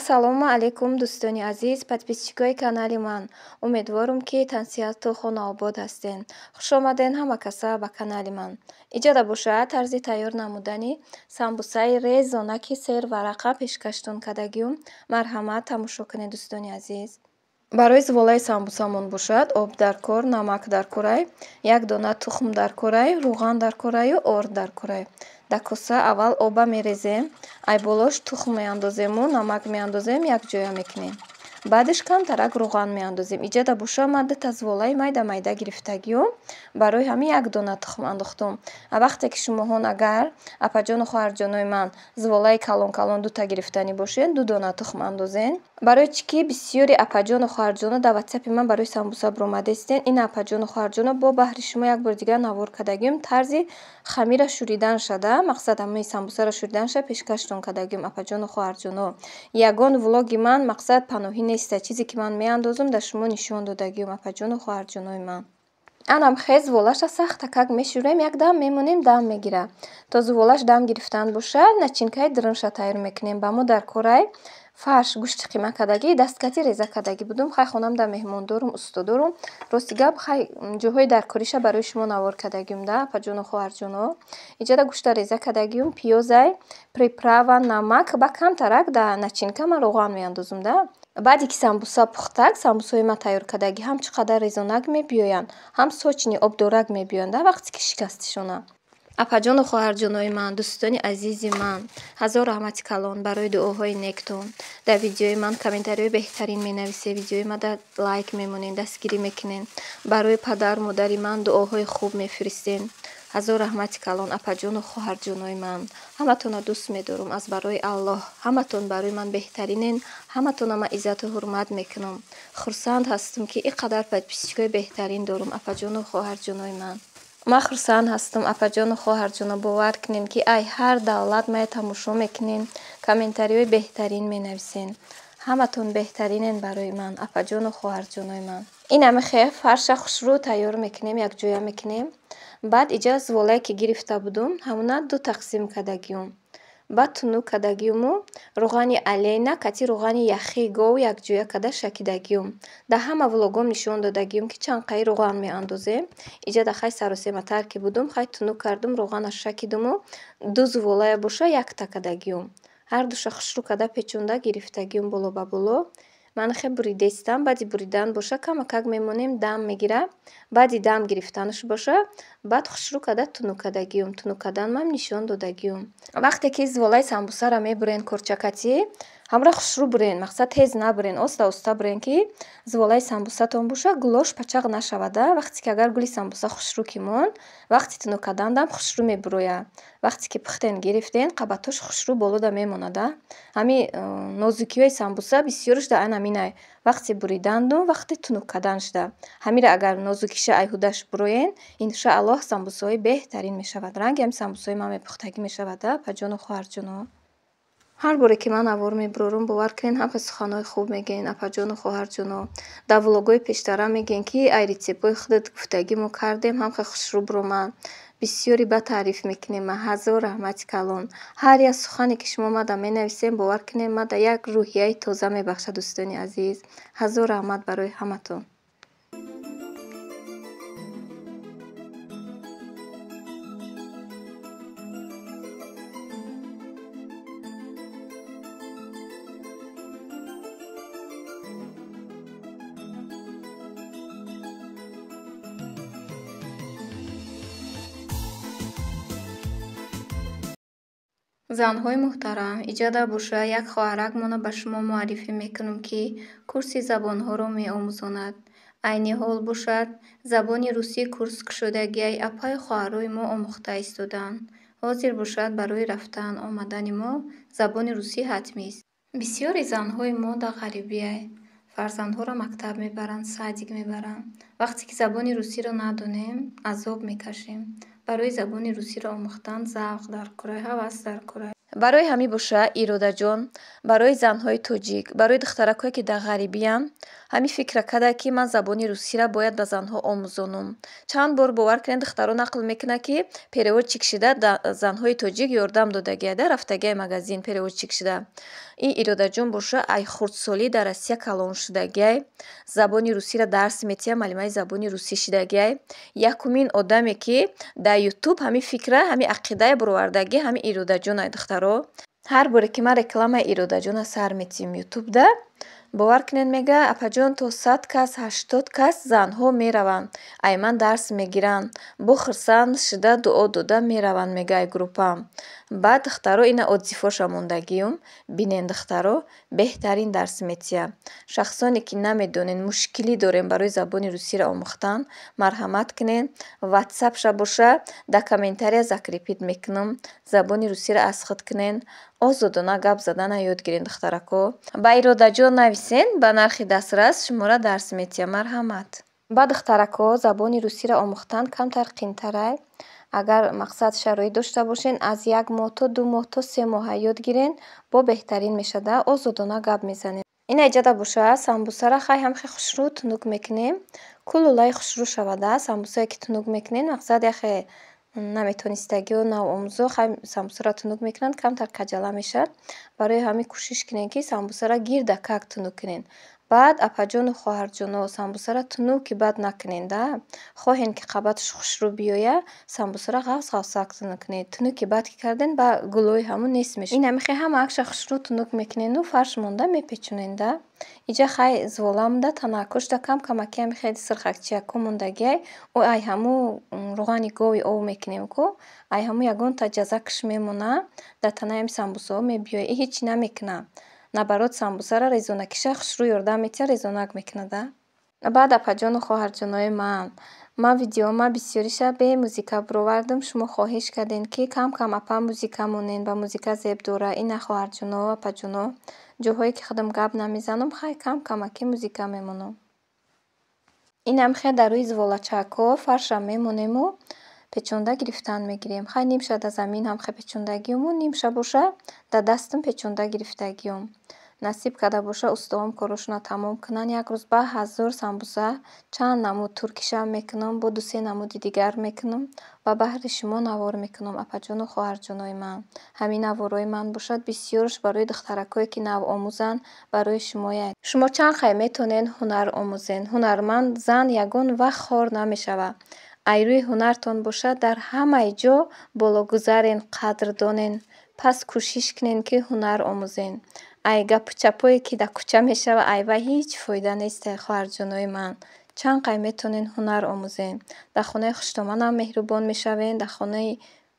Ассалому алайкум, дӯстони азиз, подписчикои канали ман. Умедворум, ки тансиҳату хонаобод ҳастен. Хуш омаден ҳама каса ба канали ман. Иҷода бошад тарзи тайёр намудани самбусаи резонаки серварақа пешкаштон кардагиюм. Марҳамат, тамошо кунед, дӯстони азиз. Барои зуволаи самбусамон бошад об дар кор, намак дар корай, як дона тухм дар корай, рӯған дар кораю орд дар корай. Дар коса аввал оба мерезем, ай болош тухм меандозему намак меандозем, якҷоя мекунем. Баъдеш камтарак рӯған меандозем. Иҷода боша ман дута зуволаи майда майда гирифтагиюм, барои ҳамин як дона тухм андохтум. А вақте ки шумоҳон агар, апаҷону хоҳарҷонои ман, зуволаи калон калон дута гирифтанӣ бошед, ду дона тухм андозен. Барои чӣ ки бисёри апаҷону хоҳарҷоно дар ватсапи ман барои самбуса биромадестен. Ин апаҷону хоҳарҷоно бо баҳри шумо як бори дигар навор кардагиюм. Тарзи хамира шӯридан шада, мақсад ҳамаи самбусаро шӯридан шада пешкаштон кардагиюм, апаҷону хоҳарҷоно. Ягон влоги ман мақсад паноҳӣ неста, чизе ки ман меандозам дар шумо нишон додагиюм, апаҷону хоҳарҷонои ман. Анам хез зуволаша сахтакак мешӯрем, як дам мемонем, дам мегира. То зуволаш дам гирифтан бошад, начинкаи дурунша тайёр мекунем. Ба мо дар корай фарш, гӯшти қима кардагӣ, дасткати реза кардагӣ будум. Хай хонам дар меҳмон дорум, усто дорум. Рости гап, хай ҷоҳои даркориша барои шумо навор кардагиюм да, апаҷону хоҳарҷоно. Иҷода гӯшта реза кардагиюм, пиёзай, приправа, намак, ба камтарак да начинка ман равған меандозум да. Баъде ки самбуса пухтак, самбусаҳои ман тайёр кардагӣ ҳам чӣ қадар резонак мебиёянд, ҳам сочный обдорак мебиёянд да вақте ки шикастишона. Апаҷону хоҳарҷонои ман, дӯстони азизи ман, ҳазор раҳмати калон барои дуоҳои нектон. Дар видеои ман комментариҳои беҳтарин менависед, видеои ман дар лайк мемонед, дастгирӣ мекунед. Барои падару модари ман дуоҳои хуб мефиристед. Ҳазор раҳмати калон, апаҷону хоҳарҷонои ман. Ҳаматонро дӯст медорам аз барои Аллоҳ. Ҳаматон барои ман беҳтаринен, ҳаматонро ман иззату ҳурмат мекунам. Хурсанд ҳастам, ки ин қадар подписчикои беҳтарин дорам, апаҷону хоҳарҷонои ман. Ман хурсанд ҳастам, апаҷону хоҳарҷоно, бовар кунед, ки ай ҳар давлат мая тамошо мекунед, комментариҳои беҳтарин менависед. Ҳаматон беҳтаринен барои ман, апаҷону хоҳарҷонои ман. Ин ҳами хел фарша хушрӯ тайёр мекунем, якҷоя мекунем. Баъд иҷа зуволае ки гирифта будум, ҳамона ду тақсим кардагиюм. Баъд тунук кардагиюму рӯғани алена кати рӯғани яхии гов якҷоя карда шакидагиюм. Дар ҳама влогом нишон додагиюм, ки чанд қаи рӯған меандозем. Иҷа да хай саросематар ки будум, хай тунук кардум, рӯғана шакидуму ду зуволая боша якта кардагиюм. Ҳар душа хушрӯ карда печонда гирифтагиюм боло ба боло. Ман хе буридестам, баъди буридан боша камакак мемонем, дам мегира. Баъди дам гирифтанаш боша, баъд хушрӯ карда тунук кардагиюм. Тунук карданам нишон додагиюм. Вақте ки зуволаи самбусаро мебурен корчакатӣ, ҳамра хушрӯ бурен, мақсад тез набурен, оста оста бурен, ки зуволаи самбусатон боша гулош пачақ нашавада. Вақте ки агар гули самбуса хушрӯ ки монд, вақти тунук кардандам хушрӯ мебурояд. Вақте ки пухтен гирифтен, қабатош хушрӯ болода мемонада. Ҳами нозукиҳои самбуса бисёрш дар ан ҳаминай. Вақти буриданду вақти тунук кардан шуда. Ҳамира агар нозукиша айҳудаш буроен, иншааллоҳ самбусаҳои беҳтарин мешавад. Ранги ҳами самбусаҳои ман мепухтагӣ мешавад, апаҷону хоҳарҷоно. Ҳар боре ки ман навор мебурорам, бовар кунед, ҳамхел суханҳои хуб мегӯен, апаҷону хоҳарҷоно. Дар влогҳои пештара мегӯен, ки ай рецептҳои худат гуфтагӣ мо кардем, ҳамхел хушрӯ биромад. Бисёре ба таъриф мекунем ман, ҳазор раҳмати калон. Ҳар як сухане ки шумо мада менависем, бовар кунед, мада як рӯҳияи тоза мебахшад, дӯстони азиз. Ҳазор раҳмат барои ҳаматон. Занҳои муҳтарам, иҷода боша як хоҳаракмонро ба шумо муаррифӣ мекунам, ки курси забонҳоро меомӯзонад. Айни ҳол бошад забони русӣ курс кушодагиай апаю хоҳарои мо омӯхта истодаанд. Ҳозир бошад барои рафтан омадани мо забони русӣ ҳатмист. Бисёри занҳои мо дар ғарибиай. Фарзандҳоро мактаб мебаранд, садик мебаранд. Вақте ки забони русиро надонем, азоб мекашем. Барои забони русиро омӯхтан завқ дар кора, ҳавас дар кора. Барои ҳамин боша, Иродаҷон барои занҳои тоҷик, барои духтаракҳое, ки дар ғарибиянд, ҳамин фикра карда, ки ман забони русиро бояд ба занҳо омӯзонам. Чанд бор, бовар кунед, духтаро нақл мекунад, ки переводчик шида занҳои тоҷик ёрдам додагия да, рафтагиай магазин переводчик шида. Ин Иродаҷон боша, ай хурдсолӣ дар Россия калон шудагиай, забони русиро дарс метиҳад, муаллимаи забони русӣ шидагиай. Якумин одаме, ки дар Ютуб ҳамин фикра, ҳамин ақидае баровардагӣ, ҳамин Иродаҷон ай, духтаро. Ҳар боре ки ман рекламаи Иродаҷонро сар метиҳам Ютубда, бовар кунед, мега: «Апаҷон, то 100 кас, 80 кас занҳо мераванд, ай ман дарс мегиранд, бо хурсанд шида, дуо дода мераванд», мега, ай группаам. Баъд, духтаро, ина отзывоша мондагиюм. Бинен, духтаро, беҳтарин дарс метиҳад. Шахсоне, ки намедонед, мушкилӣ дорем барои забони русиро омӯхтан, марҳамат кунед. Ватсапша боша, дар комментария закрепить мекунам. Забони русиро аз худ кунед, озодона гап задана ёд гиред, духтарако. Ба Иродаҷон нависен, ба нархи дастрас шуморо дарс метиҳам, марҳамат. Ба духтарако, забони русиро омӯхтан камтар қиинтарай. Агар, мақсад, шароит дошта бошен, аз як моҳ то 2 моҳ то 3 моҳа ёд гирен, бо беҳтарин мешавад, озодона гап мезанед. Ина иҷода боша, самбусаро хай ҳамхе хушрӯ тунук мекунем, кулулаи хушрӯ шавада. Самбусае ки тунук мекунем, мақсад, яхе наметонистагиҳо, навомӯзо хай самбусаро тунук мекунанд, камтар каҷала мешавад. Барои ҳамин кӯшиш кунед, ки самбусаро гирдакак тунук кунед. Баъд, апаҷону хоҳарҷоно, самбусаро тунуки бад накунед да. Хоҳем, ки қабаташ хушрӯ биёяд, самбусаро ғафз ғафзак тунук кунед. Тунуки бад ки кардем, ба гулои ҳамун нест мешавад. Ин ҳамихе ҳамаакша хушрӯ тунук мекунену фарш монда мепечонед да. Иҷа хай звола монда, танаккошда кам камаки ҳамихе сирхакчиякҳо мондагиай. Ӯ ай ҳаму рӯғани гови ов мекунем ку, ай ҳаму ягонта ҷазакш мемонад, дар танаи ҳами самбусаҳо мебиёяд. Ин ҳеҷ намекунад. Наоборот, самбусаро резонакиша хушрӯ ёрдам метиҳад, резонак мекунад да. Баъд, апаҷону хоҳарҷонои ман, ман видеома бисёриша бе музыка баровардам. Шумо хоҳиш кардем, ки кам кам, апа, музыка монед, ба музыка зеб дора. Ина, хоҳарҷоно, апаҷоно, ҷоҳое ки худам гап намезанам, хай кам камаки музыка мемонам. Инам хе дар рӯи зволачакҳо фарша мемонему печонда гирифтан мегирем. Хай нимша дар замин ҳамхе печондагиёму, нимша боша, дар дастам печонда гирифтагиём. Насиб карда боша, устоҳом корошонро тамом кунанд. Як рӯз ба 1000 самбуса, чанд намуд туркишам мекунам, бо ду-се намуди дигар мекунам ва баҳри шумо навор мекунам, апаҷону хоҳарҷонои ман. Ҳамин наворои ман бошад, бисёрш барои духтаракҳое, ки навомӯзанд, барои шумояд. Шумо чанд хай метавонед ҳунар омӯзед. Ҳунарманд зан ягон вақт хор намешавад. Ай рӯи ҳунартон бошад, дар ҳамаи ҷо бологузарен, қадрдонен. Пас кӯшиш кунед, ки ҳунар омӯзед. Ай гапу чапое, ки дар кӯча мешавад, ай вай ҳеҷ фоида нест, хоҳарҷонои ман. Чанд қай метавонед ҳунар омӯзед. Дар хонаи хуштоманам меҳрубон мешавед, дар хонаи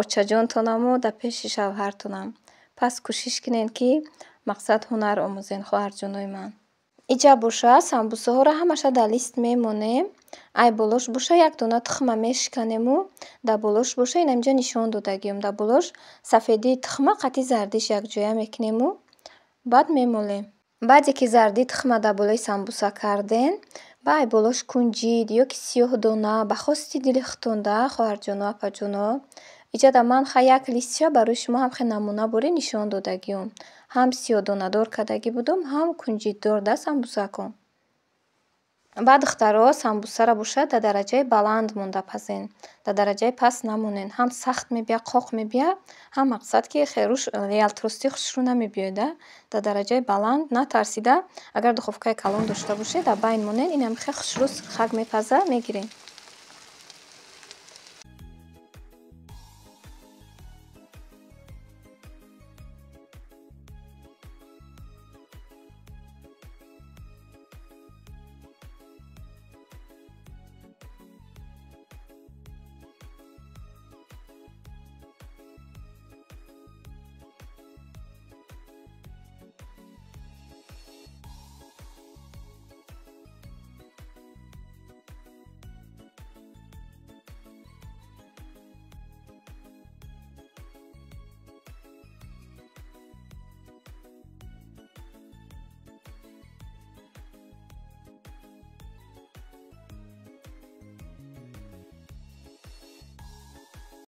очаҷонтонаму дар пеши шавҳартонам. Пас кӯшиш кунед, ки, мақсад, ҳунар омӯзед, хоҳарҷонои ман. Иҷа боша, самбусаҳоро ҳамаша дар лист мемонем. Ай болош боша, як дона тухма мешиканему, дар болош боша, ин ҳаминҷа нишон додагиём. Дар болош сафедии тухма қатъи зардиш якҷоя мекунему, баъд мемолем. Баъде ки зардии тухма дар болои самбуса кардем, ба ай болош кунҷид ё ки сиёҳдона, ба хости дили худтон да, хоҳарҷоно, апаҷоно. Иҷада ман хай як листша барои шумо ҳамхе намуна борӣ нишон додагиём. Ҳам сиёҳдонадор кардагӣ будум, ҳам кунҷиддор да самбусакон. Баъд, духтаро, самбусаро бошад, дар дараҷаи баланд монда пазен. Дар дараҷаи паст намонен. Ҳам сахт мебиёд, қоқ мебиёд, ҳам, мақсад, ки херуш ялтирости хушрӯ намебиёяд да. Дар дараҷаи баланд натарсида, агар духовкаи калон дошта бошед, дар байн монед, ин ҳамихе хушрӯ сирхак мепазад, мегирем.